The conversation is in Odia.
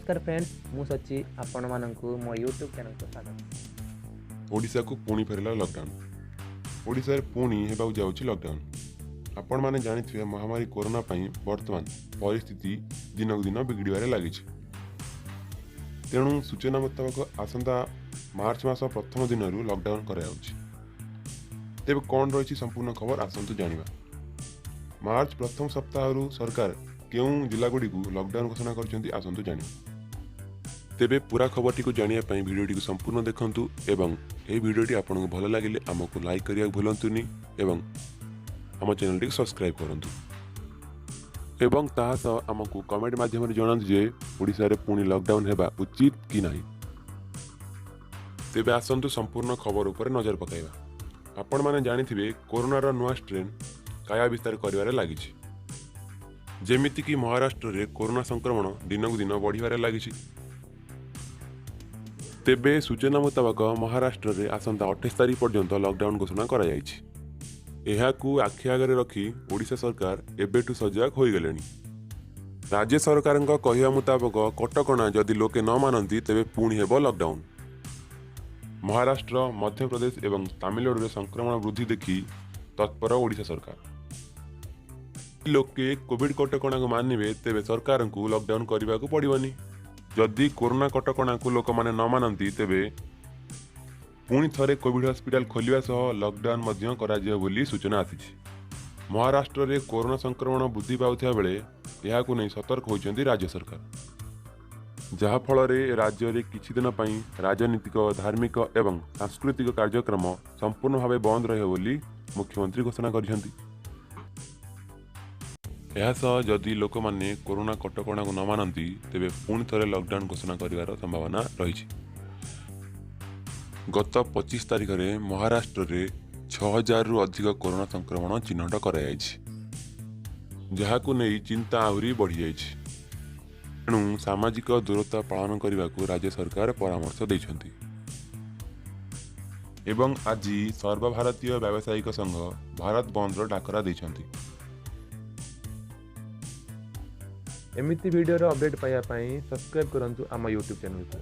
ନମସ୍କାର ଫ୍ରେଣ୍ଡସ୍, ମୁଁ ସଚି, ଆପଣମାନଙ୍କୁ ମୋ ୟୁଟ୍ୟୁବ୍ ଚ୍ୟାନେଲକୁ ସ୍ୱାଗତ। ଓଡ଼ିଶାକୁ ପୁଣି ଫେରିଲା ଲକଡାଉନ୍। ଓଡ଼ିଶାରେ ପୁଣି ହେବାକୁ ଯାଉଛି ଲକଡାଉନ୍। ଆପଣମାନେ ଜାଣିଥିବେ, ମହାମାରୀ କରୋନା ପାଇଁ ବର୍ତ୍ତମାନ ପରିସ୍ଥିତି ଦିନକୁ ଦିନ ବିଗିଡ଼ିବାରେ ଲାଗିଛି। ତେଣୁ ସୂଚନା ମୁତାବକ ଆସନ୍ତା ମାର୍ଚ୍ଚ ମାସ ପ୍ରଥମ ଦିନରୁ ଲକଡାଉନ୍ କରାଯାଉଛି। ତେବେ କ'ଣ ରହିଛି ସମ୍ପୂର୍ଣ୍ଣ ଖବର, ଆସନ୍ତୁ ଜାଣିବା। ମାର୍ଚ୍ଚ ପ୍ରଥମ ସପ୍ତାହରୁ ସରକାର କେଉଁ ଜିଲ୍ଲାଗୁଡ଼ିକୁ ଲକଡାଉନ୍ ଘୋଷଣା କରିଛନ୍ତି, ଆସନ୍ତୁ ଜାଣିବା। ତେବେ ପୁରା ଖବରଟିକୁ ଜାଣିବା ପାଇଁ ଭିଡ଼ିଓଟିକୁ ସମ୍ପୂର୍ଣ୍ଣ ଦେଖନ୍ତୁ ଏବଂ ଏହି ଭିଡ଼ିଓଟି ଆପଣଙ୍କୁ ଭଲ ଲାଗିଲେ ଆମକୁ ଲାଇକ୍ କରିବାକୁ ଭୁଲନ୍ତୁନି ଏବଂ ଆମ ଚ୍ୟାନେଲଟିକୁ ସବସ୍କ୍ରାଇବ୍ କରନ୍ତୁ ଏବଂ ତାହା ସହ ଆମକୁ କମେଣ୍ଟ ମାଧ୍ୟମରେ ଜଣାନ୍ତୁ ଯେ ଓଡ଼ିଶାରେ ପୁଣି ଲକଡାଉନ୍ ହେବା ଉଚିତ କି ନାହିଁ। ତେବେ ଆସନ୍ତୁ ସମ୍ପୂର୍ଣ୍ଣ ଖବର ଉପରେ ନଜର ପକାଇବା। ଆପଣମାନେ ଜାଣିଥିବେ, କରୋନାର ନୂଆ ଷ୍ଟ୍ରେନ୍ କାୟା ବିସ୍ତାର କରିବାରେ ଲାଗିଛି। ଯେମିତିକି ମହାରାଷ୍ଟ୍ରରେ କରୋନା ସଂକ୍ରମଣ ଦିନକୁ ଦିନ ବଢ଼ିବାରେ ଲାଗିଛି। ତେବେ ସୂଚନା ମୁତାବକ ମହାରାଷ୍ଟ୍ରରେ ଆସନ୍ତା 28 ତାରିଖ ପର୍ଯ୍ୟନ୍ତ ଲକଡାଉନ୍ ଘୋଷଣା କରାଯାଇଛି। ଏହାକୁ ଆଖି ଆଗରେ ରଖି ଓଡ଼ିଶା ସରକାର ଏବେଠୁ ସଜାଗ ହୋଇଗଲେଣି। ରାଜ୍ୟ ସରକାରଙ୍କ କହିବା ମୁତାବକ କଟକଣା ଯଦି ଲୋକେ ନ ମାନନ୍ତି, ତେବେ ପୁଣି ହେବ ଲକଡାଉନ୍। ମହାରାଷ୍ଟ୍ର, ମଧ୍ୟପ୍ରଦେଶ ଏବଂ ତାମିଲନାଡୁରେ ସଂକ୍ରମଣ ବୃଦ୍ଧି ଦେଖି ତତ୍ପର ଓଡ଼ିଶା ସରକାର। ଲୋକେ କୋଭିଡ କଟକଣାକୁ ମାନିବେ, ତେବେ ସରକାରଙ୍କୁ ଲକଡାଉନ୍ କରିବାକୁ ପଡ଼ିବନି। ଯଦି କରୋନା କଟକଣାକୁ ଲୋକମାନେ ନ ମାନନ୍ତି, ତେବେ ପୁଣି ଥରେ କୋଭିଡ ହସ୍ପିଟାଲ ଖୋଲିବା ସହ ଲକଡାଉନ୍ ମଧ୍ୟ କରାଯିବ ବୋଲି ସୂଚନା ଆସିଛି। ମହାରାଷ୍ଟ୍ରରେ କରୋନା ସଂକ୍ରମଣ ବୃଦ୍ଧି ପାଉଥିବା ବେଳେ ଏହାକୁ ନେଇ ସତର୍କ ହୋଇଛନ୍ତି ରାଜ୍ୟ ସରକାର, ଯାହାଫଳରେ ରାଜ୍ୟରେ କିଛି ଦିନ ପାଇଁ ରାଜନୀତିକ, ଧାର୍ମିକ ଏବଂ ସାଂସ୍କୃତିକ କାର୍ଯ୍ୟକ୍ରମ ସମ୍ପୂର୍ଣ୍ଣ ଭାବେ ବନ୍ଦ ରହିବ ବୋଲି ମୁଖ୍ୟମନ୍ତ୍ରୀ ଘୋଷଣା କରିଛନ୍ତି। ଏହାସହ ଯଦି ଲୋକମାନେ କରୋନା କଟକଣାକୁ ନ ମାନନ୍ତି, ତେବେ ପୁଣି ଥରେ ଲକଡାଉନ୍ ଘୋଷଣା କରିବାର ସମ୍ଭାବନା ରହିଛି। ଗତ 25 ତାରିଖରେ ମହାରାଷ୍ଟ୍ରରେ 6000ରୁ ଅଧିକ କରୋନା ସଂକ୍ରମଣ ଚିହ୍ନଟ କରାଯାଇଛି, ଯାହାକୁ ନେଇ ଚିନ୍ତା ଆହୁରି ବଢ଼ିଯାଇଛି। ତେଣୁ ସାମାଜିକ ଦୂରତା ପାଳନ କରିବାକୁ ରାଜ୍ୟ ସରକାର ପରାମର୍ଶ ଦେଇଛନ୍ତି ଏବଂ ଆଜି ସର୍ବଭାରତୀୟ ବ୍ୟାବସାୟିକ ସଂଘ ଭାରତ ବନ୍ଦର ଡାକରା ଦେଇଛନ୍ତି। ଏମିତି ଭିଡ଼ିଓର ଅପଡ଼େଟ୍ ପାଇବା ପାଇଁ ସବସ୍କ୍ରାଇବ୍ କରନ୍ତୁ ଆମ ୟୁଟ୍ୟୁବ୍ ଚ୍ୟାନେଲକୁ।